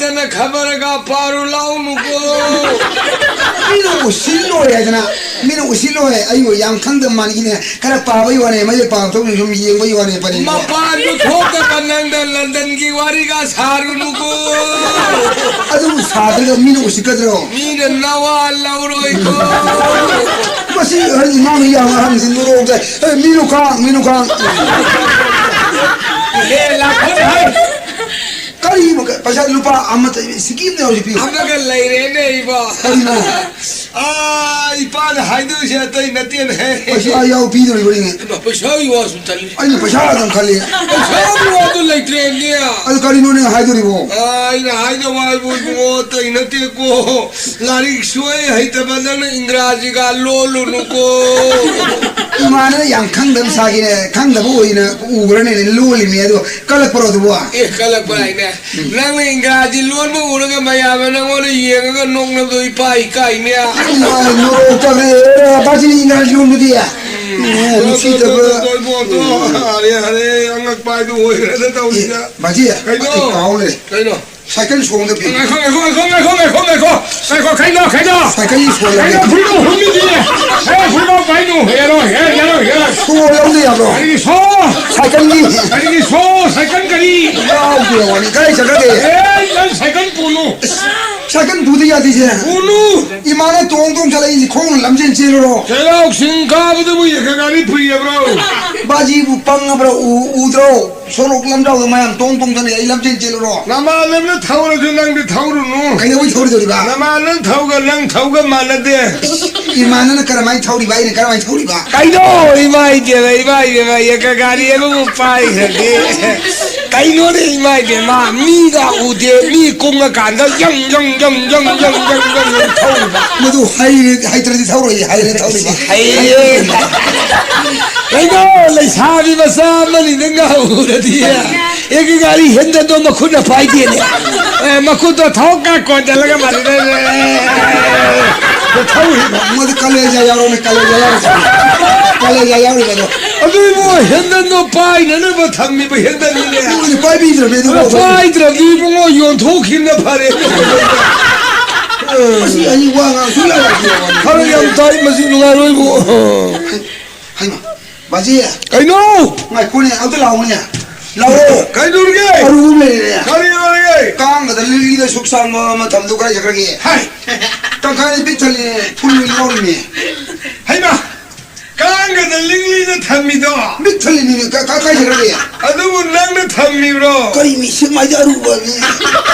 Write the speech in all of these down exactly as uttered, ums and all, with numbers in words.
ꯅꯪꯅ ꯈꯕꯔꯒ ꯄꯥꯔꯨ ꯂꯥꯎꯅꯨꯀꯣ꯫ ꯃꯤꯅ ꯎꯁꯤꯠꯂꯣꯏ ꯍꯥꯏꯗꯅ, ꯃꯤꯅ ꯎꯁꯤꯠꯂꯣꯏ꯫ ꯑꯩꯕꯨ ꯌꯥꯝ ꯈꯪꯗꯕ ꯃꯥꯟꯈꯤꯅꯦ꯫ ꯈꯔ ꯄꯥꯕꯩ ꯋꯥꯅꯦ, ꯃꯌꯦꯛ ꯄꯥꯕ ꯊꯣꯛꯅ ꯁꯨꯝ ꯌꯦꯡꯕꯩ ꯋꯥꯅꯦ, ꯄꯔꯤꯡꯗꯣ꯫ ꯃꯄꯥꯟꯗꯨ ꯊꯣꯛꯇꯕ ꯅꯪꯅ ꯂꯟꯗꯟꯒꯤ ꯋꯥꯔꯤꯒ ꯁꯥꯔꯨꯅꯨꯀꯣ꯫ ꯑꯗꯨꯕꯨ ꯁꯥꯗ꯭ꯔꯒ ꯃꯤꯅ ꯎꯁꯤꯠꯀꯗ꯭ꯔꯣ? ꯃꯤꯅ ꯅꯋꯥ ꯂꯧꯔꯣꯏꯀꯣ꯫ ꯃꯁꯤ ꯑꯍꯟ, ꯏꯃꯥꯅ ꯌꯥꯝ ꯑꯍꯟꯁꯤ ꯅꯣꯔꯣꯛꯇ, "ꯑꯦ, ꯃꯤꯅꯨ ꯈꯥꯡ, ꯃꯤꯅꯨ ꯈꯥꯡ"꯫ ꯑꯦ, ꯂꯥꯛꯐꯝ ꯍꯥꯏ꯫ ꯀꯔꯤ ꯄꯩꯁꯥ ꯂꯨꯄꯥ ꯑꯃꯠꯇ ꯁꯤꯀꯤ ꯑꯃꯇ ꯌꯥꯎꯔꯁꯤ ꯄꯤꯌꯨ꯫ ꯑꯃꯒ ꯂꯩꯔꯦꯅꯦ ꯏꯕꯣ꯫ ꯀꯔꯤꯅꯣ? ꯑꯥ, ꯏꯄꯥꯅ ꯍꯥꯏꯗꯣꯏꯁꯦ ꯑꯇꯩ ꯅꯠꯇꯦꯅꯦꯍꯦ꯫ ꯄꯩꯁꯥ ꯌꯥꯎ ꯄꯤꯗꯣꯔꯤꯕꯅꯤꯅꯦ꯫ ꯏꯃꯥ, ꯄꯩꯁꯥꯒꯤ ꯋꯥꯁꯨ ꯇꯜꯂꯤ꯫ ꯑꯩꯅ ꯄꯩꯁꯥ ꯑꯗꯨꯝ ꯈꯜꯂꯤ꯫ ꯄꯩꯁꯥꯒꯤ ꯋꯥꯗꯨ ꯂꯩꯇ꯭ꯔꯦꯅꯦ꯫ ꯑꯗꯨ ꯀꯔꯤꯅꯣ ꯅꯪ ꯍꯥꯏꯗꯣꯔꯤꯕꯣ? ꯑꯥ, ꯑꯩꯅ ꯍꯥꯏꯗꯧ ꯍꯥꯏꯕꯨ ꯏꯕꯨꯡꯉꯣ ꯑꯇꯩ ꯅꯠꯇꯦꯀꯣ꯫ ꯂꯥꯏꯔꯤꯛ ꯁꯨꯡꯍꯩ ꯍꯩꯇꯕ ꯅꯪꯅ ꯏꯪꯒ꯭ꯔꯥꯖꯤꯒ ꯂꯣꯜꯂꯨꯅꯨꯀꯣ꯫ ꯏꯃꯥꯅ ꯌꯥꯝ ꯈꯪꯗꯕ ꯁꯥꯒꯤꯅꯦ, ꯈꯪꯗꯕ ꯑꯣꯏꯅ ꯎꯕ꯭ꯔꯅꯦ ꯂꯣꯜꯂꯤꯃꯤ ꯑꯗꯣ꯫ ꯀꯜꯂꯛꯄ꯭ꯔꯣ ꯑꯗꯨꯕꯣ? ꯑꯦ, ꯀꯜꯂꯛꯄ ꯍꯥꯏꯅꯦ꯫ ꯎꯝ꯫ ꯅꯪꯅ ꯏꯪꯒ꯭ꯔꯥꯖꯤ ꯂꯣꯟꯕ ꯎꯔꯒ ꯃꯌꯥꯝꯅ ꯅꯪꯉꯣꯟꯗ ꯌꯦꯡꯉꯒ ꯅꯣꯛꯅꯕꯗꯣ ꯏꯄꯥ ꯏꯀꯥꯏꯅꯦ꯫ ꯏꯃꯥ, ꯅꯣꯛꯇꯕꯅꯦ꯫ ꯑꯦ, ꯕꯥꯖꯤ ꯏꯪꯒ꯭ꯔꯥꯖꯤ ꯂꯣꯟꯕꯗꯤ꯫ ꯎꯝ, ꯅꯨꯡꯁꯤꯗꯕ꯫ ꯇꯣ, ꯇꯣ, ꯇꯣ, ꯏꯕꯣ, ꯇꯣ꯫ ꯎꯝ꯫ ꯑꯔꯦ, ꯑꯔꯦ, ꯑꯉꯛꯄ ꯍꯥꯏꯗꯨ ꯑꯣꯏꯈ꯭ꯔꯦꯗ ꯇꯧꯔꯤꯁꯦ꯫ ꯑꯦ, ꯕꯥꯖꯤ, ꯀꯩꯅꯣ? ꯑꯩ ꯀꯥꯎ ꯂꯩꯔꯦ꯫ ꯀꯩꯅꯣ? ꯁꯥꯏꯀꯜ ꯁꯣꯡꯗ ꯄꯤ꯫ ꯉꯥꯏꯈꯣ, ꯉꯥꯏꯈꯣ, ꯉꯥꯏꯈꯣ, ꯉꯥꯏꯈꯣ, ꯉꯥꯏꯈꯣ, ꯉꯥꯏꯈꯣ, ꯉꯥꯏꯈꯣ꯫ ꯉꯥꯏꯈꯣ, ꯀꯩꯅꯣ, ꯀꯩꯅꯣ? ꯁꯥꯏꯀꯜꯒꯤ ꯁꯣꯡꯗ ꯄꯤ꯫ ꯀꯩꯅꯣ, ꯐꯨꯔꯤꯠ ꯍꯨꯝꯃꯤꯗꯤ꯫ ꯑꯦ, ꯐꯨꯔꯤꯠ ꯄꯥꯏꯅꯨ꯫ ꯌꯥꯔꯣꯏ, ꯑꯦ, ꯌꯥꯔꯣꯏ, ꯌꯥꯔꯣꯏ꯫ ꯁꯣ ꯂꯧꯗ ꯌꯥꯕ꯭ꯔꯣ? ꯀꯔꯤꯒꯤ ꯁꯣ? ꯁꯥꯏꯀꯜꯒꯤ꯫ ꯀꯔꯤꯒꯤ ꯁꯣ? ꯁꯥꯏꯀꯜ ꯀꯔꯤ? ꯌꯥꯎꯗꯦ ꯋꯥꯅꯤ꯫ ꯀꯗꯥꯏ ꯆꯠꯈ꯭ꯔꯒꯦ? ꯑꯦ, ꯅꯪ ꯁꯥꯏꯀꯜ ꯄꯨꯅꯨ꯫ ꯁꯥꯏꯀꯜ ꯄꯨꯗ ꯌꯥꯗꯦꯁꯦ꯫ ꯄꯨꯅꯨ꯫ ꯏꯃꯥꯅ ꯇꯣꯡ ꯇꯣꯡ ꯆꯠꯂꯛꯏꯁꯦ ꯈꯣꯡꯅ ꯂꯝꯖꯦꯟ ꯆꯦꯜꯂꯨꯔꯣ꯫ ꯆꯩꯔꯥꯎ ꯆꯤꯡ ꯀꯥꯕꯗꯕꯨ ꯌꯦꯛꯈ ꯒꯥꯔꯤ ꯐꯨꯏꯌꯦꯕ꯭ꯔꯣ? ꯕꯥꯖꯤꯕꯨ ꯄꯪꯉꯕ꯭ꯔꯣ? ꯎ-, ꯎꯗ꯭ꯔꯣ? ꯁꯣꯔꯣꯛ ꯂꯝꯖꯥꯎꯗ ꯃꯌꯥꯝ ꯇꯣꯡ ꯇꯣꯡꯗꯅ ꯑꯩ ꯂꯝꯖꯦꯟ ꯆꯦꯜꯂꯨꯔꯣ? ꯅꯃꯥꯟꯅꯕꯅ ꯊꯧꯔꯁꯨ ꯅꯪꯗꯤ ꯊꯧꯔꯨꯅꯨ꯫ ꯀꯩꯗꯧꯕꯩ ꯊꯧꯔꯣꯏꯗꯧꯔꯤꯕ? ꯅꯃꯥꯟꯅꯕ ꯊꯧꯒ ꯅꯪ ꯊꯧꯒ ꯃꯥꯟꯅꯗꯦ꯫ ꯏꯃꯥꯟꯅꯕꯅ ꯀꯔꯝꯍꯥꯏꯅ ꯊꯧꯔꯤꯕ? ꯑꯩꯅ ꯀꯔꯝꯍꯥꯏꯅ ꯊꯧꯔꯤꯕ? ꯀꯩꯅꯣ? ꯏꯃꯥ ꯏꯕꯦꯝꯃ, ꯏꯃꯥ ꯏꯕꯦꯝꯃ, ꯌꯦꯛꯀ ꯒꯥꯔꯤ ꯑꯃꯕꯨ ꯄꯥꯏꯈ꯭ꯔꯗꯤ꯫ ꯀꯩꯅꯣꯅꯦ ꯏꯃꯥ ꯏꯕꯦꯝꯃ? ꯃꯤꯒ ꯎꯗꯦ, ꯃꯤ ꯀꯨꯡꯉꯀꯥꯟꯗ ꯌꯪ, ꯌꯪ, ꯌꯪ ꯊꯧꯔꯤꯕ꯫ ꯃꯗꯨ ꯍꯩꯔꯦ, ꯍꯩꯇ꯭ꯔꯗꯤ ꯊꯧꯔꯣꯏ, ꯍꯩꯔꯦ ꯊꯧꯔꯤꯕ꯫ ꯍꯩꯔꯦ꯫ ꯀꯩꯅꯣ, ꯂꯩꯁꯥꯕꯤ ꯃꯆꯥ ꯑꯃꯅꯤꯗ ꯉꯥꯎꯔꯗꯤ꯫ ꯑꯦ, ꯒꯥꯔꯤ ꯍꯦꯟꯗꯗꯣ ꯃꯈꯨꯠꯅ ꯄꯥꯏꯗꯦꯅꯦ꯫ ꯑꯦ, ꯃꯈꯨꯠꯇꯣ ꯊꯣꯛꯀ ꯀꯣꯟꯖꯜꯂꯒ ꯃꯥꯜꯂꯤꯗ꯫ ꯊꯧꯔꯤꯕ꯫ ꯃꯗꯨ ꯀꯂꯦꯖꯥ ꯌꯥꯎꯔꯣꯅꯦ, ꯀꯂꯦꯖꯥ ꯌꯥꯎꯔꯣ꯫ ꯌꯥ-, ꯌꯥ-, ꯌꯥꯎꯔꯤꯕ ꯑꯗꯣ꯫ ꯑꯗꯨ ꯏꯕꯨꯡꯉꯣ, ꯍꯦꯟꯗꯟꯗꯣ ꯄꯥꯏꯅꯅꯕ ꯊꯝꯃꯤꯕ ꯍꯦꯟꯗꯟꯅꯤꯅꯦ꯫ ꯑꯗꯨꯕꯨꯗꯤ ꯄꯥꯏꯕꯤꯗ꯭ꯔꯕꯅꯦ ꯑꯗꯨꯕꯨ꯫ ꯑꯗꯣ ꯄꯥꯏꯗ꯭ꯔꯕꯗꯤ ꯏꯕꯨꯡꯉꯣ, ꯌꯣꯟꯊꯣꯛꯈꯤꯕꯅ ꯐꯔꯦ꯫ ꯃꯁꯤ ꯑꯩ ꯋꯥ ꯉꯥꯡ ꯁꯨꯡꯌꯥ ꯌꯥꯗꯦ꯫ ꯐꯔꯛ ꯌꯥꯝ ꯇꯥꯏ, ꯃꯁꯤ ꯅꯨꯡꯉꯥꯏꯔꯣꯏꯕꯨ꯫ ꯍꯩꯃꯥ, ꯕꯥꯖꯤ꯫ ꯀꯩꯅꯣ? ꯉꯥꯏꯈꯣꯅꯦ, ꯑꯝꯇ ꯂꯥꯛꯑꯣꯅꯦ꯫ ꯂꯥꯛꯑꯣ꯫ ꯀꯩꯗꯧꯔꯒꯦ? ꯑꯔꯨꯕ ꯑꯃ ꯂꯩꯔꯦꯅꯦ꯫ ꯀꯔꯤ ꯂꯩꯔꯒꯦ? ꯀꯥꯡꯒꯗ ꯂꯤꯛꯂꯤꯗ ꯁꯨꯛ ꯆꯥꯡꯕ ꯃꯇꯝꯗꯨ ꯀꯥꯏ ꯆꯠꯈ꯭ꯔꯒꯦ? ꯍꯥꯏ꯫ ꯇꯪꯈꯥꯏꯗꯤ ꯄꯤꯛ ꯊꯜꯂꯦ, ꯐꯨꯜ ꯑꯣꯏꯅ ꯌꯥꯎꯔꯤꯅꯦ꯫ ꯍꯩꯃꯥ! ꯀꯥꯡꯒꯗ ꯂꯤꯛꯂꯤꯗ ꯊꯝꯃꯤꯗꯣ? ꯄꯤꯛ ꯊꯜꯂꯤꯅꯤꯅꯦ, ꯀꯥ-, ꯀꯥ-, ꯀꯥꯏ ꯆꯠꯈ꯭ꯔꯒꯦ? ꯑꯗꯨꯕꯨ ꯅꯪꯅ ꯊꯝꯃꯤꯕ꯭ꯔꯣ? ꯀꯔꯤ ꯃꯤ ꯁꯦꯛꯃꯥꯏꯗ ꯑꯔꯨꯕꯅꯤ?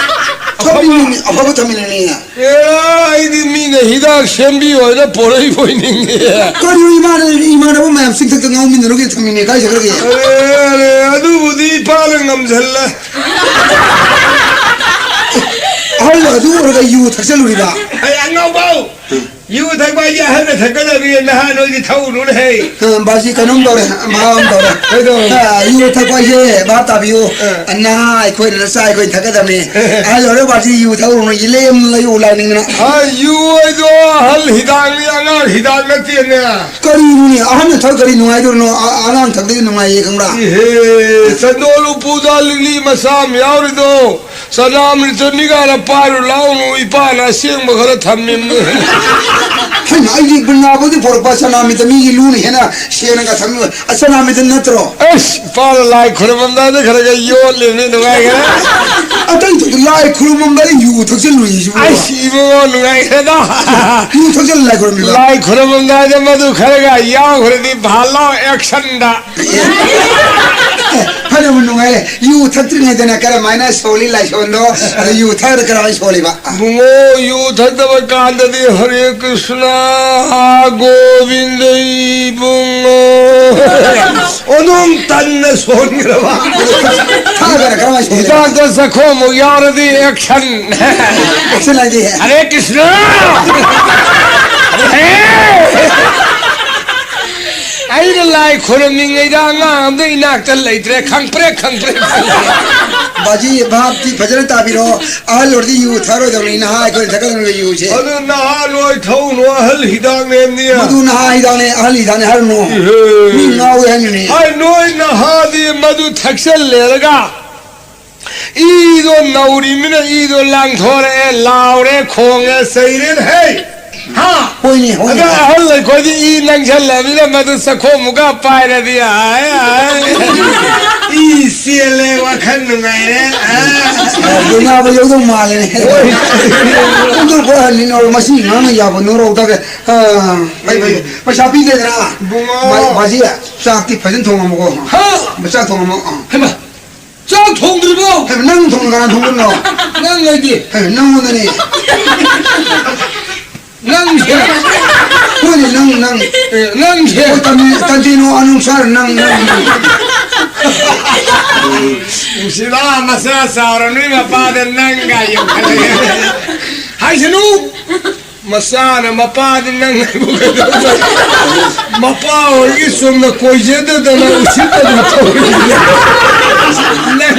ꯑꯐꯕ? ꯊꯝꯃꯤꯅꯤꯅꯦ, ꯑꯐꯕ ꯊꯝꯃꯤꯅꯤꯅꯦ꯫ ꯑꯦ, ꯑꯩꯗꯤ ꯃꯤꯅ ꯍꯤꯗꯥꯛ ꯁꯦꯝꯕꯤꯌꯣ ꯍꯥꯏꯅ ꯄꯣꯔꯛꯏꯕꯣꯏ ꯅꯤꯡꯉꯦ꯫ ꯀꯔꯤꯅꯣ ꯏꯃꯥꯅ-, ꯏꯃꯥꯟꯅꯕ ꯃꯌꯥꯝ ꯆꯤꯡꯊꯛꯇ ꯉꯥꯎꯃꯤꯟꯅꯔꯨꯒꯦ ꯊꯝꯃꯤꯅꯦ, ꯀꯥꯏ ꯆꯠꯈ꯭ꯔꯒꯦ? ꯑꯔꯦ, ꯑꯔꯦ, ꯑꯗꯨꯕꯨꯗꯤ ꯏꯄꯥꯅ ꯉꯝꯁꯤꯜꯂꯦ꯫ ꯑꯍꯜ ꯑꯗꯨ ꯑꯣꯏꯔꯒ ꯌꯨ ꯊꯛꯆꯜꯂꯨꯔꯤꯕ? ꯑꯩ ꯑꯉꯥꯎꯕꯧ! ꯌꯨ ꯊꯛꯄ ꯍꯥꯏꯁꯦ ꯑꯍꯜꯅ ꯊꯛꯀꯗꯕꯅꯤ, ꯅꯍꯥ ꯅꯣꯏꯗꯤ ꯊꯛꯎꯅꯨꯅꯦ ꯍꯦ꯫ ꯑ, ꯕꯥꯖꯤ ꯀꯩꯅꯣꯝ ꯇꯧꯔꯦ, ꯚꯥꯞ ꯑꯃ ꯇꯧꯔꯦ꯫ ꯀꯩꯗꯧꯔꯦ? ꯑ, ꯌꯨ ꯊꯛꯄ ꯍꯥꯏꯁꯦ ꯚꯥꯞ ꯇꯥꯕꯤꯌꯨ꯫ ꯑ꯫ ꯅꯍꯥ ꯑꯩꯈꯣꯏꯅ ꯅꯆꯥ ꯑꯩꯈꯣꯏꯅ ꯊꯛꯀꯗꯕꯅꯤ꯫ ꯑꯍꯜ ꯑꯣꯏꯔ ꯕꯥꯖꯤ ꯌꯨ ꯊꯛꯎꯔꯨꯅꯨ, ꯂꯦꯝ ꯂꯩꯌꯨ ꯂꯥꯏꯅꯤꯡꯗꯅ꯫ ꯑ, ꯌꯨ ꯍꯥꯏꯗꯣ ꯑꯍꯜ ꯍꯤꯗꯥꯛꯅꯤ, ꯑꯉꯥꯡ ꯍꯤꯗꯥꯛ ꯅꯠꯇꯦꯅꯦ꯫ ꯀꯔꯤꯅꯣꯅꯦ? ꯑꯍꯜꯅ ꯊꯛ ꯀꯔꯤ ꯅꯨꯡꯉꯥꯏꯗꯣꯏꯅꯣ? ꯑ-, ꯑꯉꯥꯡ ꯊꯛꯇꯗꯤ ꯅꯨꯡꯉꯥꯏꯌꯦ ꯈꯪꯕ꯭ꯔꯥ? ꯏꯍꯦ, ꯆꯟꯗꯣꯜ ꯎꯄꯨꯗ ꯂꯤꯛꯂꯤ ꯃꯆꯥ ꯑꯃ ꯌꯥꯎꯔꯤꯗꯣ꯫ ꯆꯅꯥꯝ ꯂꯤꯇꯔꯅꯤ ꯀꯥꯏꯅ ꯄꯥꯏꯔꯨ ꯂꯥꯎꯅꯨ, ꯏꯄꯥꯅ ꯑꯁꯦꯡꯕ ꯈꯔ ꯊꯝꯃꯤꯕꯅꯤ꯫ ꯍꯩꯃꯥ, ꯑꯩꯗꯤ ꯕ꯭ꯔꯤꯟꯗꯥꯕꯟꯗꯤ ꯄꯣꯔꯛꯄ ꯆꯅꯥꯝ ꯂꯤꯇꯔꯅꯤꯒꯤ ꯂꯨꯅ ꯍꯦꯟꯅ ꯁꯦꯡꯅꯒ ꯊꯝꯃꯤꯕ꯫ ꯑ, ꯆꯅꯥꯝ ꯂꯤꯇꯔ ꯅꯠꯇ꯭ꯔꯣ? ꯑꯁ, ꯏꯄꯥꯅ ꯂꯥꯏ ꯈꯨꯔꯨꯝꯃꯝꯗꯥꯏꯗ ꯈꯔ ꯈꯔ ꯌꯣꯠꯂꯤꯕꯅꯤ, ꯅꯨꯡꯉꯥꯏꯈ꯭ꯔꯦ꯫ ꯑꯇꯩꯗꯨꯗꯤ ꯂꯥꯏ ꯈꯨꯔꯨꯝꯃꯝꯗꯥꯏꯗ ꯌꯨ ꯊꯛꯆꯜꯂꯨꯏꯁꯤꯕꯨ꯫ ꯑꯁ, ꯏꯕꯨꯡꯉꯣ, ꯅꯨꯡꯉꯥꯏꯈ꯭ꯔꯦꯗ꯫ ꯌꯨ ꯊꯛꯆꯜꯂ ꯂꯥꯏ ꯈꯨꯔꯨꯝꯃꯤꯕ? ꯂꯥꯏ ꯈꯨꯔꯨꯝꯃꯝꯗꯥꯏꯗ ꯃꯗꯨ ꯈꯔꯒ ꯌꯥꯎꯈ꯭ꯔꯗꯤ ꯚꯥꯂꯣ ꯑꯦꯛꯁꯟꯗ꯫ ꯑꯦ, ꯐꯅꯕꯨ ꯅꯨꯡꯉꯥꯏꯔꯦ꯫ ꯌꯨ ꯊꯛꯇ꯭ꯔꯤꯉꯩꯗꯅ ꯀꯔꯝꯍꯥꯏꯅ ꯁꯣꯜꯂꯤ ꯂꯥꯏꯁꯣꯟꯗꯣ? ꯑꯗ ꯌꯨ ꯊꯛꯑꯒ ꯀꯔꯝꯍꯥꯏꯅ ꯁꯣꯜꯂꯤꯕ? ꯕꯨꯡꯉꯣ, ꯌꯨ ꯊꯛꯇꯕ ꯀꯥꯟꯗꯗꯤ ꯍꯔꯦ ꯀ꯭ꯔꯤꯁꯅ, ꯒꯣꯕꯤꯟꯗ ꯏꯕꯨꯡꯉꯣ꯫ ꯑꯣꯟꯊꯣꯛ ꯇꯟꯅ ꯁꯣꯟꯈ꯭ꯔꯕ꯫ ꯊꯛꯑꯒꯅ ꯀꯔꯝꯍꯥꯏꯅ ꯁꯣꯜꯂꯤꯕ? ꯍꯤꯗꯥꯛꯇ ꯆꯈꯣꯝꯃꯨꯛ ꯌꯥꯎꯔꯗꯤ ꯑꯦꯛꯁꯟ꯫ ꯑꯦꯛꯁꯟ ꯍꯥꯏꯗꯤ? ꯍꯔꯦ ꯀ꯭ꯔꯤꯁꯅ! ꯍꯔꯦ! ꯑꯩꯅ ꯂꯥꯏ ꯈꯣꯏꯔꯝꯃꯤꯉꯩꯗ ꯑꯉꯥꯡ ꯑꯝꯇ ꯏꯅꯥꯛꯇ ꯂꯩꯇ꯭ꯔꯦ, ꯈꯪꯄ꯭ꯔꯦꯛ ꯈꯪꯄ꯭ꯔꯦꯛ꯫ ꯕꯥꯖꯤ, ꯚꯥꯞꯇꯤ ꯐꯖꯅ ꯇꯥꯕꯤꯔꯣ꯫ ꯑꯍꯜ ꯑꯣꯏꯔꯗꯤ ꯌꯨ ꯊꯛꯑꯔꯣꯏꯗꯕꯅꯤ, ꯅꯍꯥ ꯑꯩꯈꯣꯏꯅ ꯊꯛꯀꯗꯕꯅꯤ ꯌꯨꯁꯦ꯫ ꯑꯗꯨ ꯅꯍꯥ ꯅꯣꯏ ꯊꯛꯎꯅꯨ, ꯑꯍꯜ ꯍꯤꯗꯥꯛꯅꯦ ꯍꯥꯏꯕꯅꯤ꯫ ꯃꯗꯨ ꯅꯍꯥ ꯍꯤꯗꯥꯛꯅꯦ, ꯑꯍꯜ ꯍꯤꯗꯥꯛꯅꯦ ꯍꯥꯏꯔꯨꯅꯨ꯫ ꯏꯍꯦ꯫ ꯃꯤ ꯉꯥꯎꯋꯦ ꯍꯥꯏꯅꯅꯦ꯫ ꯍꯥꯏ, ꯅꯣꯏ ꯅꯍꯥꯗꯤ ꯃꯗꯨ ꯊꯛꯆꯜꯂꯦꯔꯒ ꯏꯗꯣ ꯅꯧꯔꯤꯃꯤꯅ ꯏꯗꯣ ꯂꯥꯡꯊꯣꯔꯛꯑꯦ, ꯂꯥꯎꯔꯦ, ꯈꯣꯡꯉꯦ, ꯆꯩꯔꯦ꯫ ꯍꯦ! ꯍꯥ? ꯍꯣꯏꯅꯦ, ꯍꯣꯏꯅꯦ꯫ ꯑꯗꯣ ꯑꯍꯜ ꯑꯩꯈꯣꯏꯗꯤ ꯏ ꯅꯪꯁꯜꯂꯕꯅꯤꯅ ꯃꯗꯨ ꯆꯈꯣꯝꯃꯨꯛꯀ ꯄꯥꯏꯔꯗꯤ, ꯑꯥꯏ, ꯑꯥꯏ꯫ ꯏ ꯆꯦꯜꯂꯦ, ꯋꯥꯈꯜ ꯅꯨꯡꯉꯥꯏꯔꯦ꯫ ꯑꯥ꯫ ꯗꯦꯉꯥꯕ ꯌꯧꯗꯧ ꯃꯥꯜꯂꯦꯅꯦ꯫ ꯍꯣꯏ꯫ ꯍꯨꯟꯗꯣꯛꯄ ꯍꯟꯅꯤ ꯅꯧꯔ ꯃꯁꯤ ꯉꯥꯡꯅ ꯌꯥꯕ ꯅꯣꯔꯧꯗꯒ꯫ ꯑꯥ, ꯐꯩ, ꯐꯩ꯫ ꯄꯩꯁꯥ ꯄꯤꯗꯦꯗꯅ꯫ ꯏꯕꯨꯡꯉꯣ꯫ ꯃꯥ-, ꯕꯥꯖꯤ, ꯆꯥꯛꯇꯤ ꯐꯖꯅ ꯊꯣꯡꯉꯝꯃꯨꯀꯣ꯫ ꯍꯥ? ꯆꯥꯛ ꯊꯣꯡꯉꯝꯃꯣ꯫ ꯑꯥ꯫ ꯍꯩꯃꯥ꯫ ꯆꯥꯛ ꯊꯣꯡꯗ꯭ꯔꯤꯕꯣ? ꯍꯩꯃꯥ, ꯅꯪ ꯊꯣꯡ ꯀꯅꯥ ꯊꯣꯡꯗꯣꯏꯅꯣ? ꯅꯪ ꯂꯩꯗꯤ꯫ ꯍꯩꯃꯥ, ꯅꯪꯉꯣꯟꯗꯅꯦ꯫ ꯅꯪꯁꯦ꯫ ꯍꯣꯏꯅꯦ, ꯅꯪ, ꯅꯪ꯫ ꯑꯦ, ꯅꯪꯁꯦ꯫ ꯍꯣꯏ, ꯇꯟꯗꯤ-, ꯇꯟꯗꯤꯅꯣ ꯑꯅꯨꯁꯥꯔ, ꯅꯪ, ꯅꯪ, ꯅꯪ꯫ ꯅꯨꯡꯁꯤꯕ ꯃꯆꯥ ꯆꯥꯎꯔ ꯅꯣꯏ ꯃꯄꯥꯗ ꯅꯪꯒ ꯌꯣꯛꯈꯠꯂꯛꯑꯦ꯫ ꯍꯥꯏꯁꯅꯨ꯫ ꯃꯆꯥꯅ ꯃꯄꯥꯗꯤ ꯅꯪ ꯍꯥꯏꯕꯨ ꯀꯩꯗꯧꯗꯣꯏ? ꯃꯄꯥ ꯑꯣꯏꯒꯤ ꯆꯨꯝꯅ ꯀꯣꯏꯖꯗꯗꯅ ꯎꯁꯤꯠꯇꯅ ꯇꯧꯔꯤꯗꯨꯅ꯫ ꯅꯪ